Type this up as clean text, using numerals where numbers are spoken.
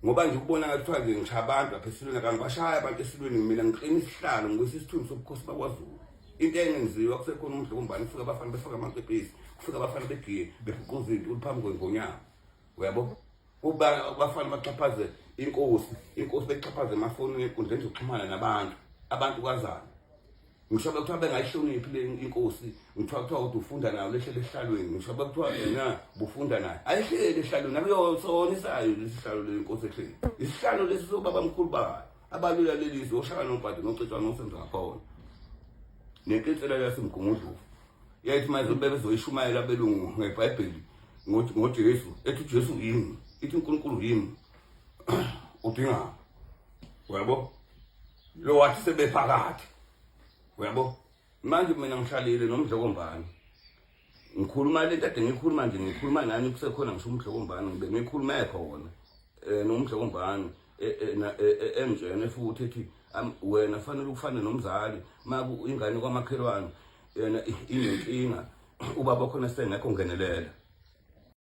Ngoba nje ukubona kuthiwa nje ngishaya abantu lapha esilweni, akangibashaya abantu esilweni mina, ngiqina isihlalo, ngibuyisa isithunzi sobukhosi bakwaZulu. Into engenziwa kusekhona umdlokombane, kufika abafana befaka amakepisi, kufika abafana begiye behuquza iy'ntuli phambi kwengonyama, uyabo? Kuba abafana baxhaphaze inkosi, inkosi bexhaphaze emafonini enkundleni zokuxhumana nabantu, abantu kwazana. Ngisho bekuthiwa bengayihloniphi le inkosi, ngithiwa kuthiwa uthi ufunda nayo lehlele esihlalweni, ngisho bekuthiwa yena bufunda naye ayihleli esihlalweni, akuyosona isayo lesi sihlalo le inkosi ehleli. Isihlalo lesi sobaba mkhulu bayo abalula lelizwe oshaka nombhadi nocetshwa nosenza ngakhona nenkinsela yasemgungundlovu yayithi manje bebezoyishumayela abelungu ngebhayibheli ngoJesu, ethi uJesu yimi, ithi uNkulunkulu yimi, udinga, uyabo, lo wathi sebephakathi, uyabo. Manje mina ngihlalile nomdlokombane, ngikhuluma lento ade ngikhuluma nje, ngikhuluma nani kusekhona ngisho umdlokombane, ngibe ngikhulume khona nomdlokombane engitshene futhi ethi wena fanele ufane nomzali, maku ingane kwamakhelwane yena inenkinga, ubaba khona sengekho, ngenelela.